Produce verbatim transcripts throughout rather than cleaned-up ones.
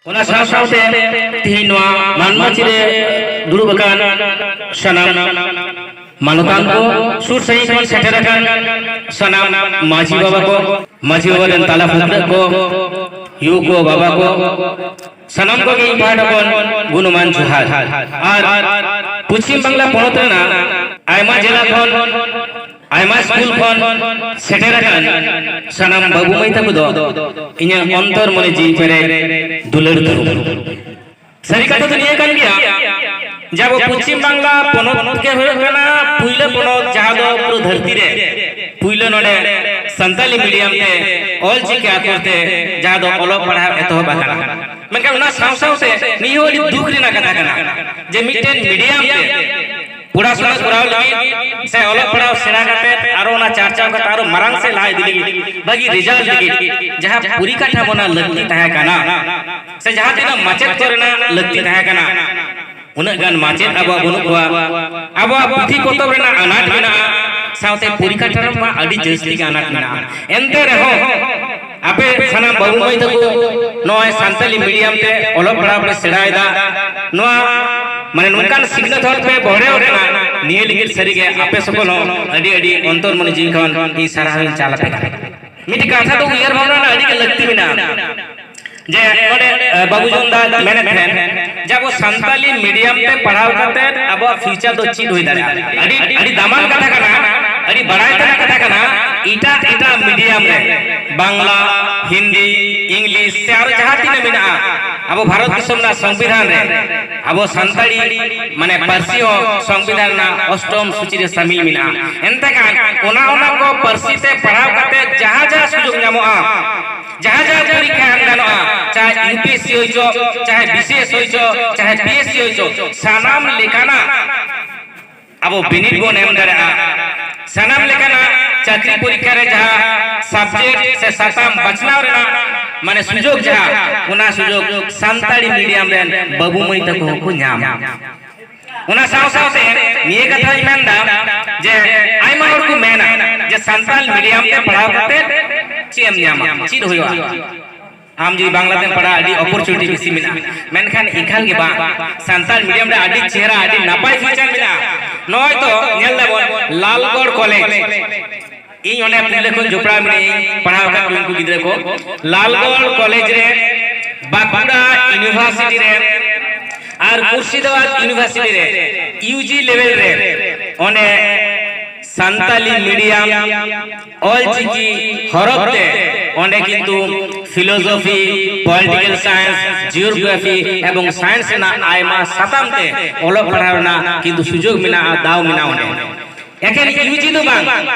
ᱚᱱᱟ ᱥᱟᱶ ᱥᱟᱶᱛᱮ ᱛᱤᱦᱤᱧ ᱱᱚᱣᱟ ᱢᱟᱱ ᱢᱟᱹᱪᱤ ᱨᱮ ᱫᱩᱲᱩᱵ ᱟᱠᱟᱱ ᱥᱟᱱᱟᱢ ᱢᱟᱱᱚᱛᱟᱱ ᱠᱚ, ᱥᱩᱨ ᱥᱟᱺᱜᱤᱧ ᱠᱷᱚᱱ ᱥᱮᱴᱮᱨ ᱟᱠᱟᱱ ᱥᱟᱱᱟᱢ ᱢᱟᱹᱡᱷᱤ ᱵᱟᱵᱟ ᱠᱚ, ᱢᱟᱹᱡᱷᱤ ᱵᱟᱵᱟ ᱨᱮᱱ ᱛᱟᱞᱟ ᱯᱷᱟᱹᱠᱲᱟᱹᱜ ᱠᱚ, ᱭᱩ ᱠᱚ, ᱵᱟᱵᱟ ᱠᱚ, ᱥᱟᱱᱟᱢ ᱠᱚᱜᱮ ᱤᱧ ᱯᱟᱦᱴᱟ ᱠᱷᱚᱱ ᱜᱩᱱᱢᱟᱱ ᱡᱚᱦᱟᱨ᱾ ᱟᱨ ᱯᱚᱪᱷᱤᱢ ᱵᱟᱝᱞᱟ ᱯᱚᱱᱚᱛ ᱨᱮᱱᱟᱜ ᱟᱭᱢᱟ ᱡᱮᱞᱟ ᱠᱷᱚᱱ, ᱟᱭᱢᱟ ᱥᱠᱩᱞ ᱠᱷᱚᱱ ᱥᱮᱴᱮᱨ ᱟᱠᱟᱱ ᱥᱟᱱᱟᱢ ᱵᱟᱹᱵᱩ ᱢᱟᱹᱭ ᱛᱟᱠᱚ ᱫᱚ ᱤᱧᱟᱹᱜ ᱚᱱᱛᱚᱨ ᱢᱚᱱᱮ ᱡᱤᱣᱤ ᱯᱮᱨᱮᱡ ᱫᱩᱞᱟᱹᱲ ᱛᱷᱩᱢ᱾ ᱥᱟᱹᱨᱤ ᱠᱟᱛᱷᱟ ᱫᱚ ᱱᱤᱭᱟᱹ ᱠᱟᱱ ᱜᱮᱭᱟ ᱡᱮ ᱟᱵᱚ ᱯᱚᱪᱷᱤᱢ ᱵᱟᱝᱞᱟ ᱯᱚᱱᱚᱛ ᱜᱮ ᱦᱩᱭᱩᱜ ᱠᱟᱱᱟ ᱯᱩᱭᱞᱟᱹ ᱯᱚᱱᱚᱛ, ᱡᱟᱦᱟᱸ ᱫᱚ ᱯᱩᱨᱟᱹ ᱫᱷᱟᱹᱨᱛᱤ ᱨᱮ ᱯᱩᱭᱞᱟᱹ ᱱᱚᱰᱮ ᱥᱟᱱᱛᱟᱞᱤ ᱢᱤᱰᱤᱭᱟᱢ ᱛᱮ ᱚᱞ ᱪᱤᱠᱤ ᱟᱠᱷᱚᱨ ᱛᱮ ᱡᱟᱦᱟᱸ ᱫᱚ ᱚᱞᱚᱜ ᱯᱟᱲᱦᱟᱣ ᱮᱛᱚᱦᱚᱵ ᱟᱠᱟᱱᱟ᱾ ᱢᱮᱱᱠᱷᱟᱱ ᱚᱱᱟ ᱥᱟᱶ ᱥᱟᱶᱛᱮ ᱱᱤᱭᱟᱹ ᱦᱚᱸ ᱟᱹᱰᱤ ᱫᱩᱠ ᱨᱮᱱᱟᱜ ᱠᱟᱛᱷᱟ ᱠᱟᱱᱟ ᱡᱮ ᱢᱤᱫᱴᱮᱱ ᱢᱤᱰᱤᱭᱟᱢ ᱛᱮ ᱯᱚᱲᱟᱥᱩᱱᱟ ᱠᱚᱨᱟᱣ ᱞᱟᱹᱜᱤᱫ ᱥᱮ ᱚᱞᱚᱜ ᱯᱟᱲᱦᱟᱣ ᱥᱮᱬᱟ ᱠᱟᱛᱮ ᱟᱨᱚ ᱚᱱᱟ ᱪᱟᱨᱪᱟᱣ ᱠᱟᱛᱮ ᱟᱨᱚ ᱢᱟᱨᱟᱝ ᱥᱮᱫ ᱞᱟᱦᱟ ᱤᱫᱤ ᱞᱟᱹᱜᱤᱫ, ᱵᱷᱟᱹᱜᱤ ᱨᱮᱡᱟᱞᱴ ᱞᱟᱹᱜᱤᱫ ᱡᱟᱦᱟᱸ ᱯᱚᱨᱤᱠᱟᱴᱷᱟᱢᱳ ᱨᱮᱱᱟᱜ ᱞᱟᱹᱠᱛᱤ ᱛᱟᱦᱮᱸ ᱠᱟᱱᱟ ᱥᱮ ᱡᱟᱦᱟᱸ ᱛᱤᱱᱟᱹᱜ ᱢᱟᱪᱮᱫ ᱠᱚᱨᱮᱱᱟᱜ ᱞᱟᱹᱠᱛᱤ ᱛᱟᱦᱮᱸ ᱠᱟᱱᱟ, ᱩᱱᱟᱹᱜ ᱜᱟᱱ ᱢᱟᱪᱮᱫ ᱟᱵᱚᱣᱟᱜ ᱵᱟᱹᱱᱩᱜ ᱠᱚᱣᱟ᱾ ᱟᱵᱚᱣᱟᱜ ᱯᱩᱛᱷᱤ ᱯᱚᱛᱚᱵ ᱨᱮᱱᱟᱜ ᱟᱱᱟᱴ ᱢᱮᱱᱟᱜᱼᱟ, ᱥᱟᱶᱛᱮ ᱯᱚᱨᱤᱠᱟᱴᱷᱟᱢᱳ ᱨᱮᱱᱟᱜ ᱟᱹᱰᱤ ᱡᱟᱹᱥᱛᱤ ᱜᱮ ᱟᱱᱟᱴ ᱢᱮᱱᱟᱜᱼᱟ᱾ ᱮᱱᱛᱮ ᱨᱮᱦᱚᱸ ᱟᱯᱮ ᱥᱟᱱᱟᱢ ᱵᱟᱹᱵᱩ ᱢᱟᱹᱭ ᱛᱟᱠᱚ ᱱᱚᱜᱼᱚᱭ ᱥᱟᱱᱛᱟᱞᱤ ᱢᱤᱰᱤᱭᱟᱢ ᱛᱮ ᱚᱞᱚᱜ ᱯᱟᱲᱦᱟᱣ ᱯᱮ ᱥᱮᱬᱟᱭᱮᱫᱟ, ᱱᱚᱣᱟ ᱢᱟᱱᱮ ᱱᱚᱝᱠᱟᱱ ᱥᱤᱠᱷᱱᱟᱹᱛ ᱦᱚᱨ ᱯᱮ ᱵᱚᱲᱦᱮᱣ ᱠᱟᱱᱟ, ᱱᱤᱭᱟᱹ ᱞᱟᱹᱜᱤᱫ ᱥᱟᱹᱨᱤᱜᱮ ᱟᱯᱮ ᱥᱚᱠᱚᱞ ᱦᱚᱸ ᱟᱹᱰᱤ ᱟᱹᱰᱤ ᱚᱱᱛᱚᱨ ᱢᱚᱱᱮ ᱡᱤᱣᱤ ᱠᱷᱚᱱ ᱤᱧ ᱥᱟᱨᱦᱟᱣ ᱤᱧ ᱪᱟᱞ ᱟᱯᱮ ᱠᱟᱱᱟ᱾ ᱢᱤᱫᱴᱤᱡ ᱠᱟᱛᱷᱟ ᱫᱚ ᱩᱭᱦᱟᱹᱨ ᱵᱷᱟᱵᱽᱱᱟ ᱨᱮᱱᱟᱜ ᱟᱹᱰᱤ ᱜᱮ ᱞᱟᱹᱠᱛᱤ ᱢᱮᱱᱟᱜᱼᱟ ᱡᱮ ᱱᱚᱰᱮ, ᱮ, ᱵᱟᱹᱵᱩ ᱡᱚᱱ ᱫᱟ ᱢᱮᱱᱮᱫ ᱛᱟᱦᱮᱸᱱ ᱡᱮ ᱟᱵᱚ ᱥᱟᱱᱛᱟᱞᱤ ᱢᱤᱰᱤᱭᱟᱢ ᱛᱮ ᱯᱟᱲᱦᱟᱣ ᱠᱟᱛᱮ ᱟᱵᱚᱣᱟᱜ ᱯᱷᱤᱭᱩᱪᱟᱨ ᱫᱚ ᱪᱮᱫ ᱦᱩᱭ ᱫᱟᱲᱮᱭᱟᱜᱼᱟ᱾ ᱟᱹᱰᱤ, ᱟᱹᱰᱤ ᱫᱟᱢᱟᱱ ᱠᱟᱛᱷᱟ ᱠᱟᱱᱟ, ᱟᱹᱰᱤ ᱵᱟᱲᱟᱭ ᱛᱮᱱᱟᱜ ᱠᱟᱛᱷᱟ ᱠᱟᱱᱟ᱾ ᱮᱴᱟᱜ ᱮᱴᱟᱜ ᱢᱤᱰᱤᱭᱟᱢ ᱨᱮ ᱵᱟᱝᱞᱟ, ᱦᱤᱱᱫᱤ, ᱤᱝᱞᱤᱥ ᱥᱮ ᱟᱨᱚ ᱡᱟᱦᱟᱸ ᱛᱤᱱᱟᱹᱜ ᱢᱮᱱᱟᱜᱼᱟ, ᱟᱵᱚ ᱵᱷᱟᱨᱚᱛ ᱫᱤᱥᱚᱢ ᱨᱮᱱᱟᱜ ᱥᱚᱝᱵᱤᱫᱷᱟᱱ ᱨᱮ ᱟᱵᱚ ᱥᱟᱱᱛᱟᱲᱤ ᱢᱟᱱᱮ ᱯᱟᱹᱨᱥᱤ ᱦᱚᱸ ᱥᱚᱝᱵᱤᱫᱷᱟᱱ ᱨᱮᱱᱟᱜ ᱚᱥᱴᱚᱢ ᱥᱩᱪᱤ ᱨᱮ ᱥᱟᱢᱤᱞ ᱢᱮᱱᱟᱜᱼᱟ᱾ ᱮᱱᱛᱮ ᱠᱷᱟᱱ ᱚᱱᱟ, ᱚᱱᱟ ᱠᱚ ᱯᱟᱹᱨᱥᱤ ᱛᱮ ᱯᱟᱲᱦᱟᱣ ᱠᱟᱛᱮ ᱡᱟᱦᱟᱸ ᱡᱟᱦᱟᱸ ᱥᱩᱡᱳᱜᱽ ᱧᱟᱢᱚᱜᱼᱟ, ᱡᱟᱦᱟᱸ ᱡᱟᱦᱟᱸ ᱯᱚᱨᱤᱠᱠᱷᱟ ᱮᱢ ᱜᱟᱱᱚᱜᱼᱟ, ᱪᱟᱦᱮ ᱭᱩ ᱯᱤ ᱮᱥ ᱥᱤ ᱦᱩᱭ ᱦᱚᱪᱚ, ᱪᱟᱦᱮ ᱵᱤ ᱥᱤ ᱮᱥ ᱦᱩᱭ ᱦᱚᱪᱚ, ᱪᱟᱦᱮ ᱯᱤ ᱮᱥ ᱥᱤ ᱦᱩᱭ ᱦᱚᱪᱚ, ᱥᱟᱱᱟᱢ ᱞᱮᱠᱟᱱᱟᱜ ᱟᱵᱚ ᱵᱤᱱᱤᱰ ᱵᱚᱱ ᱮᱢ ᱫᱟᱲᱮᱭᱟᱜᱼᱟ᱾ ᱥᱟᱱᱟᱢ ᱞᱮᱠᱟᱱᱟᱜ ᱪᱟᱹᱠᱨᱤ ᱯᱚᱨᱤᱠᱠᱷᱟ ᱨᱮ ᱡᱟᱦᱟᱸ ᱥᱟᱵᱡᱮᱠᱴ ᱥᱮ ᱥᱟᱛᱟᱢ ᱵᱟᱪᱷᱱᱟᱣ ᱨᱮᱱᱟᱜ ᱢᱟᱱᱮ ᱥᱩᱡᱳᱜᱽ, ᱡᱟᱦᱟᱸ ᱚᱱᱟ ᱥᱩᱡᱳᱜᱽ ᱥᱟᱱᱛᱟᱲᱤ ᱢᱤᱰᱤᱭᱟᱢ ᱨᱮᱱ ᱵᱟᱹᱵᱩ ᱢᱟᱹᱭ ᱛᱟᱠᱚ ᱦᱚᱸᱠᱚ ᱧᱟᱢᱟ᱾ ᱚᱱᱟ ᱥᱟᱶ ᱥᱟᱶᱛᱮ ᱱᱤᱭᱟᱹ ᱠᱟᱛᱷᱟᱧ ᱢᱮᱱᱫᱟ ᱡᱮ ᱟᱭᱢᱟ ᱦᱚᱲ ᱠᱚ ᱢᱮᱱᱟ ᱡᱮ ᱥᱟᱱᱛᱟᱲ ᱢᱤᱰᱤᱭᱟᱢ ᱛᱮ ᱯᱟᱲᱦᱟᱣ ᱠᱟᱛᱮ ᱪᱮᱫ ᱮᱢ ᱧᱟᱢᱟ, ᱪᱮᱫ ᱦᱩᱭᱩᱜᱼᱟ? ᱟᱢ ᱡᱩᱫᱤ ᱵᱟᱝᱞᱟ ᱛᱮᱢ ᱯᱟᱲᱦᱟᱜᱼᱟ, ᱟᱹᱰᱤ opportunity ᱵᱮᱥᱤ ᱢᱮᱱᱟᱜᱼᱟ᱾ ᱢᱮᱱᱠᱷᱟᱱ ᱮᱠᱟᱞ ᱜᱮ ᱵᱟᱝ, ᱥᱟᱱᱛᱟᱲ medium ᱨᱮ ᱟᱹᱰᱤ ᱪᱮᱦᱨᱟ, ᱟᱹᱰᱤ ᱱᱟᱯᱟᱭ future ᱢᱮᱱᱟᱜᱼᱟ᱾ ᱱᱚᱜᱼᱚᱭ ᱛᱚ ᱧᱮᱞ ᱫᱟᱵᱚᱱ ᱞᱟᱞᱜᱚᱲ ᱠᱚᱞᱮᱡᱽ, ᱤᱧ ᱚᱸᱰᱮ ᱯᱩᱭᱞᱩ ᱠᱷᱚᱱ ᱡᱚᱯᱲᱟᱣ ᱢᱤᱱᱟᱹᱧ, ᱯᱟᱲᱦᱟᱣ ᱟᱠᱟᱫ ᱠᱚᱣᱟᱧ ᱩᱱᱠᱩ ᱜᱤᱫᱽᱨᱟᱹ ᱠᱚ᱾ ᱞᱟᱞᱜᱚᱲ ᱠᱚᱞᱮᱡᱽ ᱨᱮ, ᱵᱟᱸᱠᱩᱲᱟ university ᱨᱮ ᱟᱨ ᱢᱩᱨᱥᱤᱫᱟᱵᱟᱫ university ᱨᱮ UG level ᱨᱮ ᱚᱸᱰᱮ ᱥᱟᱱᱛᱟᱞᱤ medium ᱚᱞᱪᱤᱠᱤ ᱦᱚᱨᱚᱯ ᱛᱮ ᱚᱸᱰᱮ ᱠᱤᱱᱛᱩ philosophy, political science, geography ᱮᱵᱚᱝ science ᱨᱮᱱᱟᱜ ᱟᱭᱢᱟ ᱥᱟᱛᱟᱢ ᱛᱮ ᱚᱞᱚᱜ ᱯᱟᱲᱦᱟᱣ ᱨᱮᱱᱟᱜ ᱠᱤᱱᱛᱩ ᱥᱩᱡᱳᱜᱽ ᱢᱮᱱᱟᱜᱼᱟ, ᱫᱟᱣ ᱢᱮᱱᱟᱜᱼᱟ ᱚᱸᱰᱮ᱾ ᱮᱠᱮᱱ UG ᱫᱚ ᱵᱟᱝ,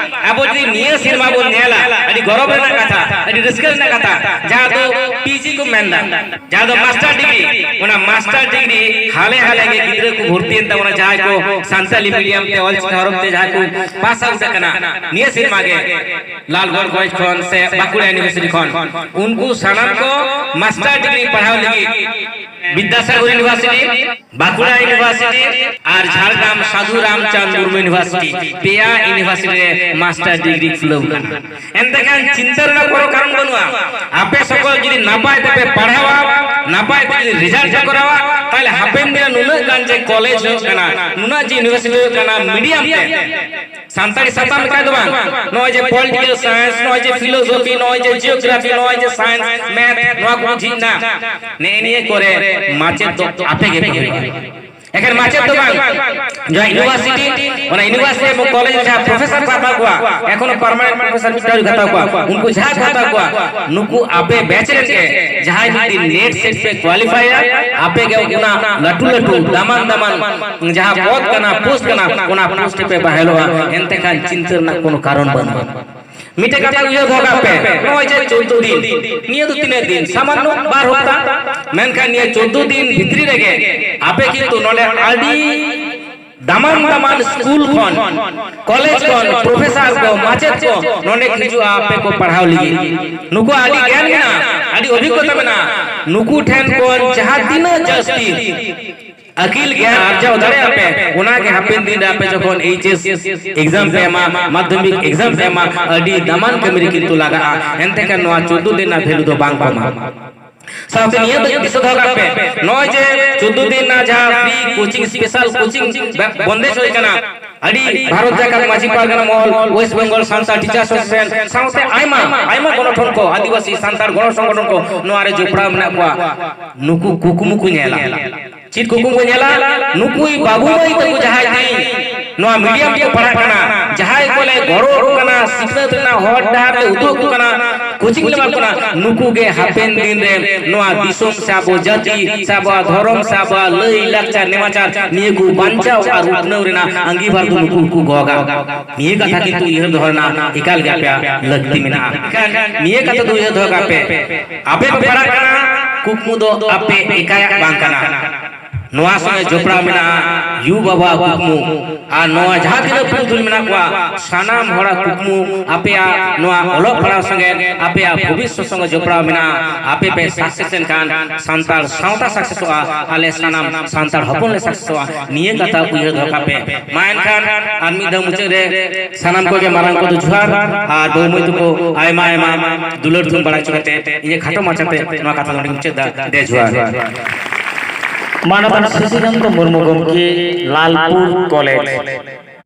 ᱟᱵᱚ ᱡᱩᱫᱤ ᱱᱤᱭᱟᱹ ᱥᱮᱨᱢᱟ ᱵᱚᱱ ᱧᱮᱞᱟ, ᱟᱹᱰᱤ ᱜᱚᱨᱚᱵᱽ ᱨᱮᱱᱟᱜ ᱠᱟᱛᱷᱟ, ᱟᱹᱰᱤ ᱨᱟᱹᱥᱠᱟᱹ ᱨᱮᱱᱟᱜ ᱠᱟᱛᱷᱟ, ᱡᱟᱦᱟᱸ ᱫᱚ PG ᱠᱚ ᱢᱮᱱᱫᱟ, ᱡᱟᱦᱟᱸ ᱫᱚ master degree, ᱚᱱᱟ master degree ᱦᱟᱞᱮ ᱦᱟᱞᱮ ᱜᱮ ᱜᱤᱫᱽᱨᱟᱹ ᱠᱚ ᱵᱷᱚᱨᱛᱤᱭᱮᱱ ᱛᱟᱵᱚᱱᱟ, ᱡᱟᱦᱟᱸᱭ ᱠᱚ ᱥᱟᱱᱛᱟᱞᱤ medium ᱛᱮ ᱚᱞᱪᱤᱠᱤ ᱦᱚᱨᱚᱯ ᱛᱮ ᱡᱟᱦᱟᱸᱭ ᱠᱚ pass out ᱟᱠᱟᱱᱟ ᱱᱤᱭᱟᱹ ᱥᱮᱨᱢᱟ ᱜᱮ ᱞᱟᱞᱜᱚᱲ ᱠᱚᱞᱮᱡᱽ ᱠᱷᱚᱱ ᱥᱮ ᱵᱟᱸᱠᱩᱲᱟ university ᱠᱷᱚᱱ, ᱩᱱᱠᱩ ᱥᱟᱱᱟᱢ ᱠᱚ master degree ᱯᱟᱲᱦᱟᱣ ᱞᱟᱹᱜᱤᱫ ᱵᱤᱫᱽᱫᱟᱥᱟᱜᱚᱨ university, ᱵᱟᱸᱠᱩᱲᱟ university ᱟᱨ ᱡᱷᱟᱲᱜᱨᱟᱢ ᱥᱟᱫᱷᱩ ᱨᱟᱢᱪᱟᱸᱫᱽ ᱢᱩᱨᱢᱩ university, ᱯᱮᱭᱟ university ᱨᱮ master degree ᱠᱷᱩᱞᱟᱹᱣ ᱠᱟᱱᱟ᱾ ᱮᱱᱛᱮ ᱠᱷᱟᱱ ᱪᱤᱱᱛᱟᱹ ᱨᱮᱱᱟᱜ ᱠᱳᱱᱳ ᱠᱟᱨᱚᱱ ᱵᱟᱹᱱᱩᱜᱼᱟ᱾ ᱟᱯᱮ ᱥᱚᱠᱚᱞ ᱡᱩᱫᱤ ᱱᱟᱯᱟᱭ ᱛᱮᱯᱮ ᱯᱟᱲᱦᱟᱣᱟ, ᱱᱟᱯᱟᱭ ᱛᱮ ᱡᱩᱫᱤ result ᱯᱮ ᱠᱚᱨᱟᱣᱟ, ᱛᱟᱦᱞᱮ ᱦᱟᱯᱮᱱ ᱫᱤᱱ ᱨᱮ ᱱᱩᱱᱟᱹᱜ ᱜᱟᱱ ᱡᱮ ᱠᱚᱞᱮᱡᱽ ᱦᱩᱭᱩᱜ ᱠᱟᱱᱟ, ᱱᱩᱱᱟᱹᱜ ᱡᱮ university ᱦᱩᱭᱩᱜ ᱠᱟᱱᱟ medium ᱛᱮ, ᱥᱟᱱᱛᱟᱲᱤ ᱥᱟᱛᱟᱢ ᱞᱮᱠᱟ ᱫᱚ ᱵᱟᱝ, ᱱᱚᱜᱼᱚᱭ ᱡᱮ political science, ᱱᱚᱜᱼᱚᱭ ᱡᱮ philosophy, ᱱᱚᱜᱼᱚᱭ ᱡᱮ geography, ᱱᱚᱜᱼᱚᱭ ᱡᱮ science, math, ᱱᱚᱣᱟ ᱠᱚ ᱡᱷᱤᱡ ᱮᱱᱟ᱾ ᱱᱮᱜᱼᱮ ᱱᱤᱭᱟᱹ ᱠᱚᱨᱮ ᱢᱟᱪᱮᱫ ᱫᱚ ᱟᱯᱮ ᱜᱮᱯᱮ ᱦᱩᱭᱩᱜᱼᱟ᱾ ᱮᱠᱷᱮᱱ ᱢᱟᱪᱮᱫ ᱫᱚ ᱵᱟᱝ, ᱡᱟᱦᱟᱸ university, ᱚᱱᱟ university ᱮᱵᱚᱝ ᱠᱚᱞᱮᱡᱽ ᱨᱮ ᱡᱟᱦᱟᱸ professor ᱠᱚ ᱦᱟᱛᱟᱣ ᱠᱚᱣᱟ, ᱮᱠᱷᱚᱱᱳ permanent professor ᱢᱤᱫᱴᱟᱝ ᱦᱚᱸ ᱦᱟᱛᱟᱣ ᱠᱚᱣᱟ, ᱩᱱᱠᱩ ᱡᱟᱦᱟᱸᱭ ᱠᱚ ᱦᱟᱛᱟᱣ ᱠᱚᱣᱟ, ᱱᱩᱠᱩ ᱟᱯᱮ batch ᱨᱮᱱ ᱜᱮ ᱡᱟᱦᱟᱸᱭ ᱢᱤᱫ ᱫᱤᱱ NET SET ᱯᱮ qualifyᱟ, ᱟᱯᱮ ᱜᱮ ᱚᱱᱟ ᱞᱟᱹᱴᱩ ᱞᱟᱹᱴᱩ ᱫᱟᱢᱟᱱ ᱫᱟᱢᱟᱱ ᱡᱟᱦᱟᱸ ᱯᱚᱫᱽ ᱠᱟᱱᱟ, post ᱠᱟᱱᱟ, ᱚᱱᱟ post ᱨᱮᱯᱮ ᱵᱟᱦᱟᱞᱚᱜᱼᱟ᱾ ᱮᱱᱛᱮ ᱠᱷᱟᱱ ᱪᱤᱱᱛᱟᱹ ᱨᱮᱱᱟᱜ ᱠᱳᱱᱳ ᱠᱟᱨᱚᱱ ᱵᱟᱹᱱᱩᱜᱼᱟ᱾ ᱢᱤᱫᱴᱮᱡ ᱠᱟᱛᱷᱟ ᱩᱭᱦᱟᱹᱨ ᱫᱚᱦᱚ ᱠᱟᱜ ᱯᱮ, ᱱᱚᱜᱼᱚᱭ ᱡᱮ ᱪᱳᱫᱽᱫᱳ ᱫᱤᱱ, ᱱᱤᱭᱟᱹ ᱫᱚ ᱛᱤᱱᱟᱹᱜ ᱫᱤᱱ? ᱥᱟᱢᱟᱱᱱᱚ ᱵᱟᱨ ᱦᱚᱯᱛᱟ᱾ ᱢᱮᱱᱠᱷᱟᱱ ᱱᱤᱭᱟᱹ ᱪᱳᱫᱽᱫᱳ ᱫᱤᱱ ᱵᱷᱤᱛᱨᱤ ᱨᱮᱜᱮ ᱟᱯᱮ ᱠᱤᱱᱛᱩ ᱱᱚᱰᱮ ᱟᱹᱰᱤ ᱫᱟᱢᱟᱱ ᱫᱟᱢᱟᱱ ᱥᱠᱩᱞ ᱠᱷᱚᱱ, ᱠᱚᱞᱮᱡᱽ ᱠᱷᱚᱱ professor ᱠᱚ, ᱢᱟᱪᱮᱫ ᱠᱚ ᱱᱚᱰᱮ ᱠᱚ ᱦᱤᱡᱩᱜᱼᱟ ᱟᱯᱮ ᱠᱚ ᱯᱟᱲᱦᱟᱣ ᱞᱟᱹᱜᱤᱫ᱾ ᱱᱩᱠᱩ ᱟᱹᱰᱤ ᱜᱮᱭᱟᱱ ᱢᱮᱱᱟᱜᱼᱟ, ᱟᱹᱰᱤ ᱚᱵᱷᱤᱜᱽᱜᱚᱛᱟ ᱢᱮᱱᱟᱜᱼᱟ᱾ ᱱᱩᱠᱩ ᱴᱷᱮᱱ ᱠᱷᱚᱱ ᱡᱟᱦᱟᱸ ᱛᱤᱱᱟᱹᱜ ᱡᱟᱹᱥᱛᱤ ᱟᱹᱠᱤᱞ ᱜᱮᱭᱟᱱ ᱟᱨᱡᱟᱣ ᱫᱟᱲᱮᱭᱟᱜᱼᱟ ᱯᱮ, ᱚᱱᱟ ᱜᱮ ᱦᱟᱯᱮᱱ ᱫᱤᱱ ᱨᱮ ᱟᱯᱮ ᱡᱚᱠᱷᱚᱱ ᱮᱭᱤᱪ ᱮᱥ exam ᱯᱮ ᱮᱢᱟ, ᱢᱟᱫᱽᱫᱷᱚᱢᱤᱠ exam ᱯᱮ ᱮᱢᱟ, ᱟᱹᱰᱤ ᱫᱟᱢᱟᱱ ᱠᱟᱹᱢᱤ ᱨᱮ ᱠᱤᱱᱛᱩ ᱞᱟᱜᱟᱜᱼᱟ᱾ ᱮᱱᱛᱮ ᱠᱷᱟᱱ ᱱᱚᱣᱟ ᱪᱳᱫᱽᱫᱳ ᱫᱤᱱ ᱨᱮᱱᱟᱜ value ᱫᱚ ᱵᱟᱝ ᱠᱚ ᱮᱢᱟ᱾ ᱥᱟᱶᱛᱮ ᱱᱤᱭᱟᱹ ᱫᱚ ᱫᱤᱥᱟᱹ ᱫᱚᱦᱚ ᱠᱟᱜ ᱯᱮ, ᱱᱚᱜᱼᱚᱭ ᱡᱮ ᱪᱳᱫᱽᱫᱳ ᱫᱤᱱ ᱨᱮᱱᱟᱜ ᱡᱟᱦᱟᱸ free coaching, special coaching ᱵᱚᱱᱫᱮᱡ ᱦᱩᱭ ᱠᱟᱱᱟ, ᱟᱹᱰᱤ Bharat Jakat Majhi Pargana Mahal, West Bengal Santa Teachers Association ᱥᱟᱶᱛᱮ ᱟᱭᱢᱟ ᱟᱭᱢᱟ ᱜᱚᱱᱚᱴᱷᱚᱱ ᱠᱚ, ᱟᱹᱫᱤᱵᱟᱹᱥᱤ ᱥᱟᱱᱛᱟᱲ ᱜᱚᱲᱚ ᱥᱚᱝᱜᱚᱴᱷᱚᱱ ᱠᱚ ᱱᱚᱣᱟ ᱨᱮ ᱡᱚᱯᱲᱟᱣ ᱢᱮᱱᱟᱜ ᱠᱚᱣᱟ᱾ ᱱᱩᱠᱩ ᱠᱩᱠᱢᱩ ᱠᱚ ᱧᱮᱞᱟ᱾ ᱪᱮᱫ ᱠᱩᱠᱢᱩ ᱠᱚ ᱧᱮᱞᱟ? ᱱᱩᱠᱩᱭ ᱵᱟᱹᱵᱩ ᱢᱟᱹᱭ ᱛᱟᱠᱚ ᱡᱟᱦᱟᱸᱭ ᱛᱮᱦᱮᱧ ᱱᱚᱣᱟ medium ᱛᱮᱠᱚ ᱯᱟᱲᱦᱟᱜ ᱠᱟᱱᱟ, ᱡᱟᱦᱟᱸᱭ ᱠᱚᱞᱮ ᱜᱚᱲᱚ ᱟᱠᱚ ᱠᱟᱱᱟ, ᱥᱤᱠᱷᱱᱟᱹᱛ ᱨᱮᱱᱟᱜ ᱦᱚᱨ ᱰᱟᱦᱟᱨ ᱞᱮ ᱩᱫᱩᱜ ᱟᱠᱚ ᱠᱟᱱᱟ, coaching ᱞᱮ ᱮᱢᱟ ᱠᱚ ᱠᱟᱱᱟ, ᱱᱩᱠᱩ ᱜᱮ ᱦᱟᱯᱮᱱ ᱫᱤᱱ ᱨᱮ ᱱᱚᱣᱟ ᱫᱤᱥᱚᱢ ᱥᱮ ᱟᱵᱚ ᱡᱟᱹᱛᱤ ᱥᱮ ᱟᱵᱚᱣᱟᱜ ᱫᱷᱚᱨᱚᱢ ᱥᱮ ᱟᱵᱚᱣᱟᱜ ᱞᱟᱹᱭ ᱞᱟᱠᱪᱟᱨ ᱱᱮᱢᱟᱪᱟᱨ ᱱᱤᱭᱟᱹ ᱠᱚ ᱵᱟᱧᱪᱟᱣ ᱟᱨ ᱩᱛᱱᱟᱹᱣ ᱨᱮᱱᱟᱜ ᱟᱸᱜᱤᱵᱷᱟᱨ ᱫᱚ ᱱᱩᱠᱩ ᱠᱚ ᱜᱚᱜᱟ᱾ ᱱᱤᱭᱟᱹ ᱠᱟᱛᱷᱟ ᱠᱤᱱᱛᱩ ᱩᱭᱦᱟᱹᱨ ᱫᱚᱦᱚ ᱨᱮᱱᱟᱜ ᱮᱠᱟᱞ ᱜᱮ ᱟᱯᱮᱭᱟᱜ ᱞᱟᱹᱠᱛᱤ ᱢᱮᱱᱟᱜᱼᱟ᱾ ᱮᱱᱠᱷᱟᱱ ᱱᱤᱭᱟᱹ ᱠᱟᱛᱷᱟ ᱫᱚ ᱩᱭᱦᱟᱹᱨ ᱫᱚᱦᱚ ᱠᱟᱜ ᱯᱮ, ᱟᱯᱮ ᱯᱮ ᱯᱟᱲᱦᱟᱜ ᱠᱟᱱᱟ, ᱠᱩᱠᱢᱩ ᱫᱚ ᱟᱯᱮ ᱮᱠᱟᱭᱟᱜ ᱵᱟᱝ ᱠᱟᱱᱟ᱾ ᱱᱚᱣᱟ ᱥᱚᱸᱜᱮ ᱡᱚᱯᱲᱟᱣ ᱢᱮᱱᱟᱜᱼᱟ ᱭᱩ ᱵᱟᱵᱟᱣᱟᱜ ᱠᱩᱠᱢᱩ, ᱟᱨ ᱱᱚᱣᱟ ᱡᱟᱦᱟᱸ ᱛᱤᱱᱟᱹᱜ ᱯᱩᱨᱩᱫᱷᱩᱞ ᱢᱮᱱᱟᱜ ᱠᱚᱣᱟ, ᱥᱟᱱᱟᱢ ᱦᱚᱲᱟᱜ ᱠᱩᱠᱢᱩ ᱟᱯᱮᱭᱟᱜ ᱱᱚᱣᱟ ᱚᱞᱚᱜ ᱯᱟᱲᱦᱟᱣ ᱥᱚᱸᱜᱮ ᱟᱯᱮᱭᱟᱜ ᱵᱷᱚᱵᱤᱥᱥᱚᱛ ᱥᱚᱸᱜᱮ ᱡᱚᱯᱲᱟᱣ ᱢᱮᱱᱟᱜᱼᱟ᱾ ᱟᱯᱮ ᱯᱮ success ᱮᱱᱠᱷᱟᱱ ᱥᱟᱱᱛᱟᱲ ᱥᱟᱶᱛᱟ successᱚᱜᱼᱟ, ᱟᱞᱮ ᱥᱟᱱᱟᱢ ᱥᱟᱱᱛᱟᱲ ᱦᱚᱯᱚᱱ ᱞᱮ successᱚᱜᱼᱟ᱾ ᱱᱤᱭᱟᱹ ᱠᱟᱛᱷᱟ ᱩᱭᱦᱟᱹᱨ ᱫᱚᱦᱚ ᱠᱟᱜ ᱯᱮ᱾ ᱢᱟ ᱮᱱᱠᱷᱟᱱ ᱟᱨ ᱢᱤᱫ ᱫᱷᱟᱣ ᱢᱩᱪᱟᱹᱫ ᱨᱮ ᱥᱟᱱᱟᱢ ᱠᱚᱜᱮ ᱢᱟᱨᱟᱝ ᱠᱚᱫᱚ ᱡᱚᱦᱟᱨ, ᱟᱨ ᱵᱟᱹᱵᱩ ᱢᱟᱹᱭ ᱛᱟᱠᱚ ᱟᱭᱢᱟ ᱟᱭᱢᱟ ᱫᱩᱞᱟᱹᱲ ᱛᱷᱩᱢ ᱵᱟᱲᱟ ᱦᱚᱪᱚ ᱠᱟᱛᱮ ᱤᱧᱟᱹᱜ ᱠᱷᱟᱴᱚ ᱢᱟᱪᱷᱟᱛᱮ ᱱᱚᱣᱟ ᱠᱟᱛᱷᱟ ᱱᱚᱰᱮᱧ ᱢᱩᱪᱟᱹᱫ ᱫᱟ᱾ ᱫᱮ ᱡᱚᱦᱟᱨ᱾ ᱢᱟᱱᱚᱛᱟᱱ ᱥᱚᱥᱤᱠᱟᱱᱛ ᱢᱩᱨᱢᱩ ᱜᱚᱢᱠᱮ, ᱞᱟᱞᱯᱩᱨ ᱠᱚᱞᱮᱡᱽ᱾